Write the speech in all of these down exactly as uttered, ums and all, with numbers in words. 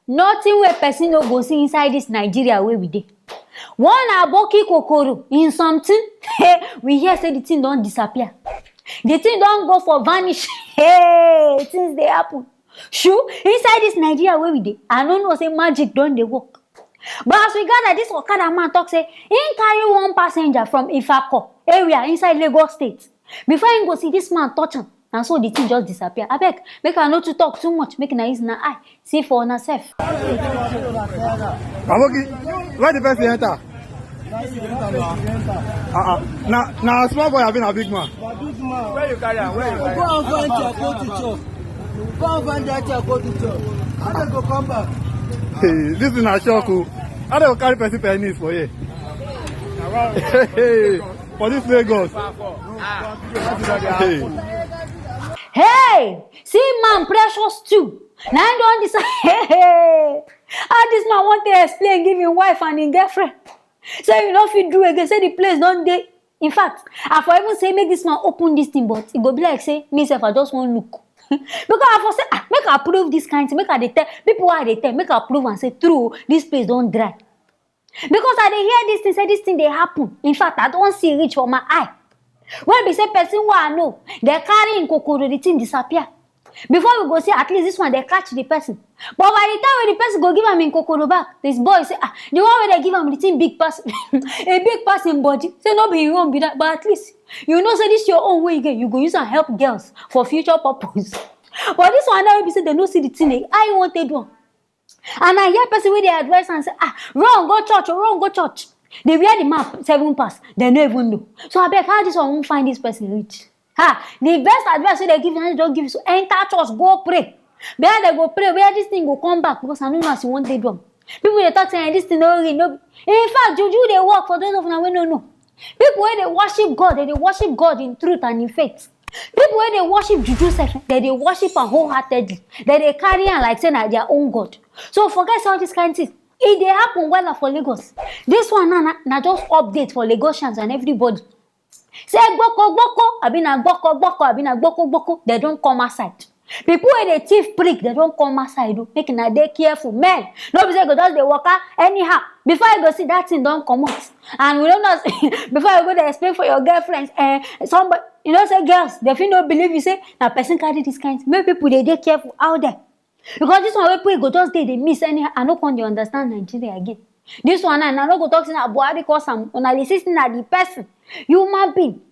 Nothing wey person no go see inside this Nigeria wey we dey. One aboki kokoro in something, we hear say the thing don disappear. The thing don go for vanish. Hey, things dey happen. Shu, inside this Nigeria wey we dey, I no know say magic don dey work. But as we gather, this okada man talk say him carry one passenger from Ifako area inside Lagos State. Before him go see this man touch am, na so the thing just disappear. Abeg, make I no too talk too much, make una use una eye see for una sef. Aboki, where the person enter? Uh-uh. Na na small boy abi na big man? Where you carry am? Where you carry am? Go and find your go to chop. Go and find that your go to chop. How they go come back? Hey, this is na shock o. How they go carry person penis for here? Hey, for this Lagos. Hey. Hey, see man precious too. Na him don decide. Hey, how this man wan take explain give him wife and him girlfriend? Say you no fit do again. Say the place don dey. In fact, I for even say make this man open this thing, but e go be like say me sef I just wan look. Because I for say ah, make I prove this kind thing, make I dey tell people wey I dey tell, make I prove am say true this place don dry. Because I dey hear this thing, say this thing dey happen. In fact, I don see reach for my eye. Wey be say person wey I know, dem carry him kokoro, the thing disappear. Before we go see, at least this one dem catch the person. But by the time wey the person go give am him kokoro back, this boy say ah, the one wey dem give am, the thing big pass, e big pass him body. Say no be him own be that, but at least you know say this your own wey you get, you go use am help girls for future purpose. But this one now wey be say dem no see the thing, eh, how you wan take do am? And I hear person wey dey advise am say ah, run go church o, run go church. Dey wear the man seven pass, dem no even know. So abeg, how this one wan find this person reach? Ha, the best advice wey dem give na just give you, so enter church go pray. Where dem go pray, where this thing go come back, because I no know as you wan take do am. People dey talk say eh, this thing no real, no be. In fact, juju dey work for those of una wey no know. People wey dey worship God, dem dey worship God in truth and in faith. People wey dey worship juju sef, dem dey worship am wholeheartedly. Dem dey carry am like say na their own God. So forget all this kind thing. E dey happen wella for Lagos. This one now na, na just update for Lagosians and everybody. Say gboko gboko, abi na gboko gboko, abi na gboko gboko, dem don come outside. People wey dey thief prick, dem don come outside o. Make una dey careful, men. No be say you go just dey waka anyhow. Before you go see that thing don comot. And we no know before you go dey explain for your girlfriends, eh, somebody, you know say girls, dem fit no believe you say na person carry this kind thing. Make people dey dey careful out there. Because this one wey people go just dey dey miss anyhow, I no come dey understand Nigeria again. This one now, I no go talk say na Buhari cause am. Una dey see say na the person, human being.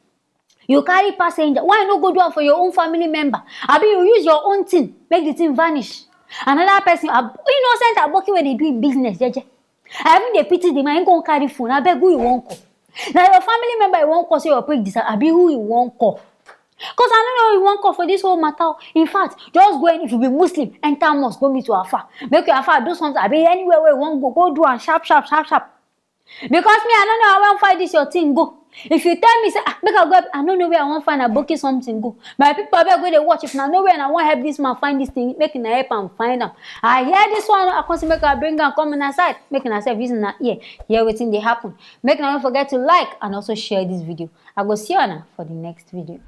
You carry passenger, why you no go do am for your own family member? Abi you use your own thing make the thing vanish? Another person, ab- innocent aboki wey dey do him business jeje. I even dey pity the man, he come carry phone. Abeg, who you wan call? Na your family member you wan call say your prick this, abi who you wan call? Cause I no know who you wan call for this whole matter o. In fact, just go and if you be Muslim, enter mosque, go meet your Alfa. Make your Alfa do something, abi anywhere wey you wan go, go do am sharp sharp sharp sharp. Because me, I no know how I wan find this your thing go. If you tell me say ah, make I go, I no know where I wan find aboki something go. My people, abeg, wey dey watch, if una know where una wan help this man find this thing, make una help am find am. I hear this one, I come say make I bring am come una side, make una sef use una ear hear wetin dey happen. Make una no forget to like and also share this video. I go see una for the next video.